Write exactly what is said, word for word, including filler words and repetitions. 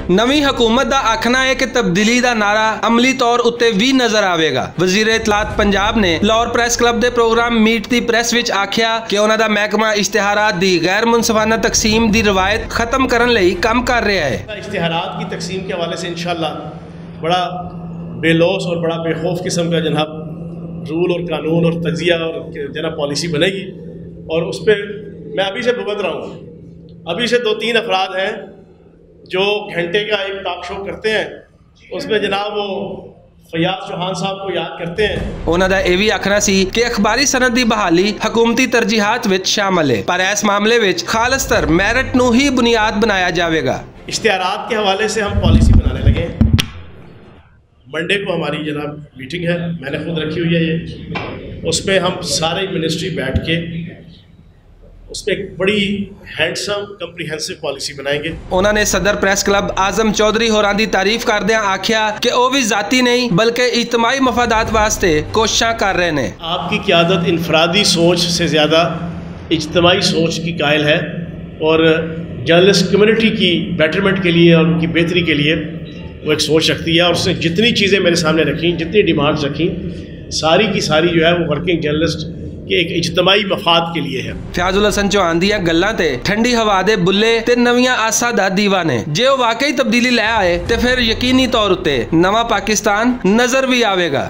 نویں حکومت دا آکھنا ہے کہ تبدیلی دا نعرہ عملی طور اتے وی نظر آوے گا۔ وزیر اطلاعات پنجاب نے لاہور پریس کلب دے پروگرام میٹ دی پریس وچ آکھیا کہ انہاں دا محکمہ اشتہارات دی غیر منصفانہ تقسیم دی روایت ختم کرن لئی کم کر رہا ہے۔ اشتہارات کی تقسیم کے حوالے سے انشاءاللہ بڑا بے لوث اور بڑا بے خوف قسم کا جناب رول اور قانون اور تجزیہ اور جناب پالیسی بنے گی، اور اس پہ میں ابھی سے بھگت رہا ہوں۔ ابھی سے دو تین افراد ہیں جو گھنٹے کا ایک ٹاک شو کرتے ہیں، اس میں جناب وہ فیاض چوہان صاحب کو یاد کرتے ہیں۔ انہاں دا ایہہ وی آکھنا سی کہ اخباری صنعت دی بحالی حکومتی ترجیحات وچ شامل ہے، پر ایس معاملے وچ خالص تر میرٹ نوں ہی بنیاد بنایا جاوے گا۔ اشتہارات کے حوالے سے ہم پالیسی بنانے لگے ہیں۔ منڈے کو ہماری جناب میٹنگ ہے، میں نے خود رکھی ہوئی ہے یہ، اس پہ ہم سارے منسٹری بیٹھ کے اس پہ ایک بڑی ہینڈسم کمپریہنسو پالیسی بنائیں گے۔ انہاں نے صدر پریس کلب اعظم چوہدری ہوراں دی تعریف کردیاں آکھیا کہ او وی ذاتی نہیں بلکہ اجتماعی مفادات واسطے کوششاں کر رہے نے۔ آپ کی قیادت انفرادی سوچ سے زیادہ اجتماعی سوچ کی قائل ہے، اور جرنلسٹ کمیونٹی کی بیٹرمنٹ کے لیے اور ان کی بہتری کے لیے وہ ایک سوچ رکھتی ہے، اور اس نے جتنی چیزیں میرے سامنے رکھیں، جتنی ڈیمانڈز رکھیں، ساری کی ساری جو ہے وہ ورکنگ جرنلسٹ کے ایک اجتماعی مفاد کے لیے ہے۔ فیاض الحسن چوہان دیاں گلاں تے ٹھنڈی ہوا دے بلے تے نویاں آساں دا دیوا نے۔ جے او واقعی تبدیلی لے آئے تے پھر یقینی طور اتے نواں پاکستان نظر وی آوے گا۔